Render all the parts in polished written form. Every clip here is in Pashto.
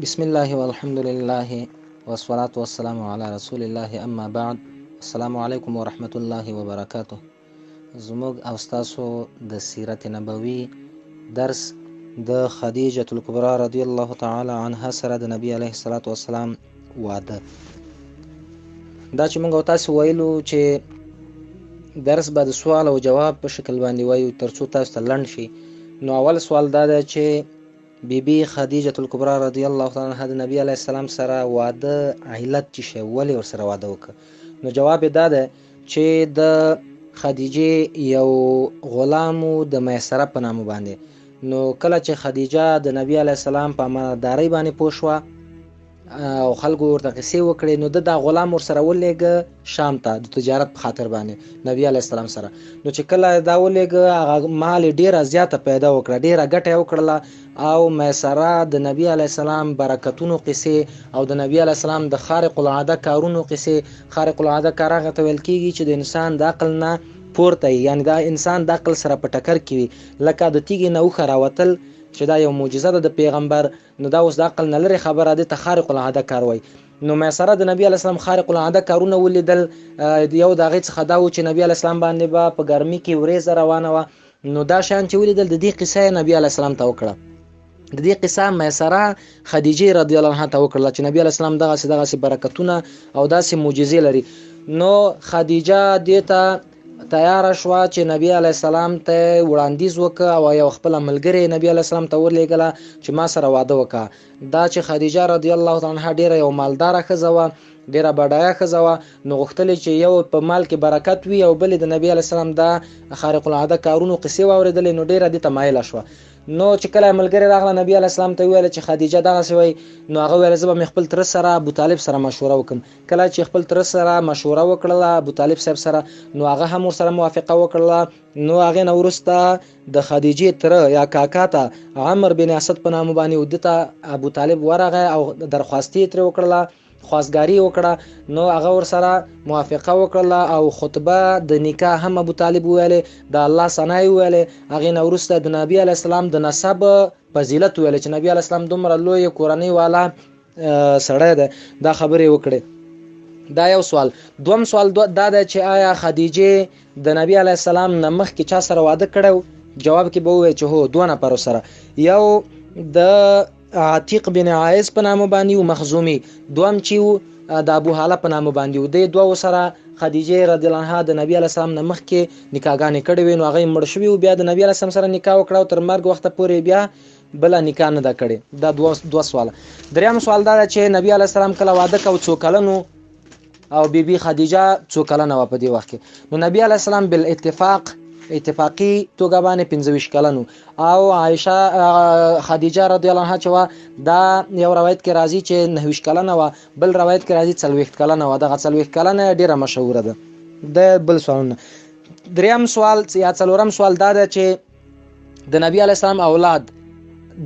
بسم الله والحمد لله والصلاة والسلام على رسول الله، اما بعد، السلام علیکم ورحمت الله وبرکاته. زموږ او ستاسو د سیرت نبوي درس د خدیجة الکبرى رضی الله تعالی عنها سره د نبی علیه الصلاة والسلام واده. دا چې موږ او تاسو ویلو چې درس به د سوال او جواب په شکل باندې وایو ترڅو تاسو ته لنډ شي، نو اول سوال دا دی چې بی بی خدیجة الکبرى رضی الله تعالی عنها د نبی علیه السلام سره واده علت چې شی، ولې ورسره واده وکړ؟ نو جواب یې دا دی چې د خدیجې یو غلام و د میسره په نامه باندې. نو کله چې خدیجه د نبی علیه السلام په امانتدارۍ باندې پوه شوه او خلکو ورته قصې وکړې، نو ده دا غلام ورسره ولېږه شام ته د تجارت په خاطر باندې نبی علیه السلام سره. نو چې کله دا ولېږه هغه مال یې ډېره زیاته پیدا وکړه، ډېره ګټه یې وکړله او میسره د نبی علیه السلام برکتونو قصې او د نبی علیه السلام د خارق العاده کارونو قصې. خارق العاده کار هغه ته ویل کېږي چې د انسان د عقل نه پورته وي، یعنې دا انسان د عقل سره په ټکر کې وي، لکه د تیږې نه اوښه راوتل چې دا یو معجزه ده د پیغمبر، نو دا اوس د عقل نه لرې خبره ده، ته خارق العاده کار وایي. نو میسره د نبی علیه السلام خارق العاده کارونه ولیدل. یو د هغې څخه دا و چې نبی علیه السلام باندې به په ګرمي کې ورېځه روانه وه. نو دا شیان چې ولیدل د دې قصه یې نبی علیه السلام ته وکړه. د دې قصه میسره خدیجې رضی الله عنها ته وکړله چې نبی علیه السلام دغسې دغسې برکتونه او داسې معجزې لري. نو خدیجه دې ته تیاره شوه چې نبی علیه السلام ته وړاندیز وکړ او یو خپله ملګرې نبی علیه السلام ته ورلېږله چې ما سره واده وکړه. دا چې خدیجه رضی الله تعالی عنها ډېره یو مالداره ښځه وه، ډېره بډایه ښځه وه، نو غوښتل یې چې یو په مال کې برکت وي او بل د نبی علیه السلام دا خارق العاده کارونو قصې واورېدلې، نو ډېره دې ته مایله شوه. نو چې کله ملګرې راغله نبی علیه السلام ته وویل چې خدیجه دغسې وایي، نو هغه وویل زه به مې خپل تره سره ابو طالب سره مشوره وکړم. کله چې خپل تره سره مشوره وکړله ابو طالب صاحب سره، نو هغه هم ورسره موافقه وکړله. نو هغې نه وروسته د خدیجې تره یا کاکا ته عمر بن اسد په نامه باندې و، ده ته ابو طالب ورغی او درخواستي یې ترې وکړله، خواستګاري یې وکړه. نو هغه ورسره موافقه وکړله او خطبه د نکاح هم ابو طالب وویلې، د الله ثنا یې وویلې. هغې نه وروسته د نبی علیه السلام د نسب فضیلت وویلې چې نبی علیه السلام دومره لوی کورنۍ والا سړی دی، دا خبرې وکړې. دا یو سوال. دوم سوال دا دی چې آیا خدیجې د نبی علیه السلام نه مخکې چا سره واده کړی و؟ جواب کې به ووایي چې هو، دوه نفرو سره. یو د عتیق بن عائز په نامه باندې و، مخزومي، دوم چې و د ابو هاله په نامه باندې و. دې دوو سره خدیجې رضی الله عنها د نبی علیه السلام نه مخکې نکاحګانې کړې وې، نو هغه یې مړ شوي وو، بیا د نبی علیه السلام سره نکاح وکړه او تر مرګ وخته پورې بیا بله نکاح نه ده کړې. دا دوه سواله. دریم سوال دا ده چې نبی علیه السلام کله واده کو څو کلن و او بی بی خدیجه څو کلنه وه په دې وخت کې؟ نو نبی علیه السلام بالاتفاق اتفاقي توګه باندې 25 کلن و او عایشه خدیجه رضی الله عنها چې وه دا یو روایت کې راځي چې 29 کلنه وه، بل روایت کې راځي 40 کلنه وه. دغه 40 کلنه ډېره مشهوره ده. د بل سوالونه. دریم سوال یا څلورم سوال دا ده چې د نبی علیه السلام اولاد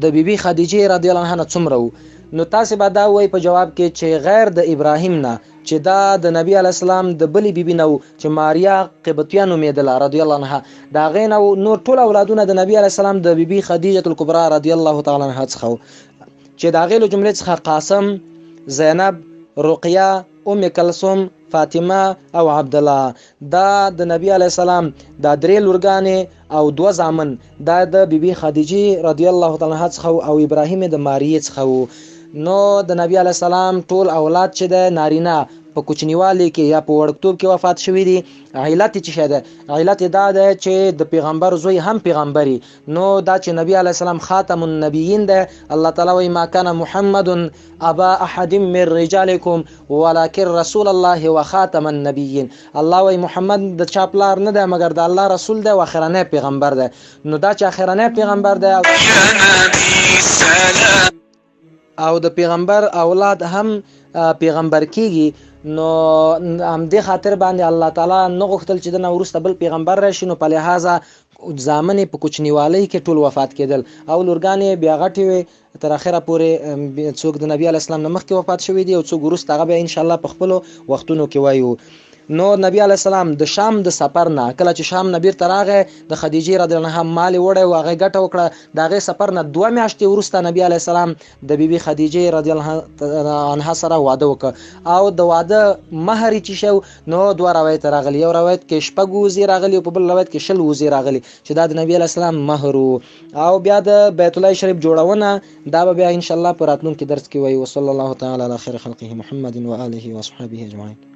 د بیبي خدیجې رضی الله عنها نه څومره وو؟ نو تاسې به دا ووایئ په جواب کې چې غیر د ابراهیم نه چې دا د نبی علیه السلام د بلې بیبي نه وو چې ماریا قبطیه نومېدله رضی الله عنها، د هغې نه وو، نور ټول اولادونه د نبی علیه السلام د بیبي خدیجة الکبرى رضی الله تعالی عنها څخه وو چې د هغې له جملې څخه قاسم، زینب، رقیه، ام کلثوم، فاطمه او عبدالله. دا د نبی علیه السلام دا درې لورګانې او دوه زامن دا د بیبي خدیجې رضی الله تعالی عنها څخه او ابراهیم د ماریې څخه وو. نو د نبی علیه السلام ټول اولاد چې دی نارینه په کوچنیوالي کې یا په وړکتوب کې وفات شوي دي. علت یې څه شی دی؟ علت یې دا دی چې د پیغمبر زوی هم پیغمبري. نو دا چې نبی علیه السلام خاتم النبیین دی، الله تعالی وایي ما کان محمد ابا احد من رجالکم ولکن رسول الله وخاتم النبیین. الله وایي محمد د چا پلار نه دی مګر د الله رسول دی او اخرنی پیغمبر دی. نو دا چې اخرنی پیغمبر دی او د پیغمبر اولاد هم پیغمبر کیږي، نو همدې خاطر باندې الله تعالی نه غوښتل چې د نه وروسته بل پیغمبر راشي، نو په لهذا زامن یې په کوچنیوالۍ کې ټول وفات کېدل او لورګانې یې بیا غټې وې تر اخره پورې. څوک د نبی علیه السلام نه مخکې وفات شوي دي او څوک وروسته، هغه بیا انشاءالله په خپلو وختونو کې وایو. نو نبی علی السلام د شام د سفر نه کله چې شام نه بیرته راغی، د خدیجې رضی الله عنها مال یې وړی و، هغې ګټه وکړه. د هغې سفر نه 2 میاشتې وروسته نبی علی السلام د بیبي خدیجې رضی الله عنها سره واده وکړ. او د واده مهر یې چې شو، نو دوه روایت راغلي. یو روایت کې شپږ وزې راغلي او په بل روایت کې 20 وزې راغلي چې دا د نبی علی السلام مهر وو. او بیا د بیت الله شریف جوړونه، دا به بیا ان شاء الله په راتلونکي درس کې وایو. وصلی الله تعالی علی خیر خلقه محمد و آله و اصحابه اجمعین.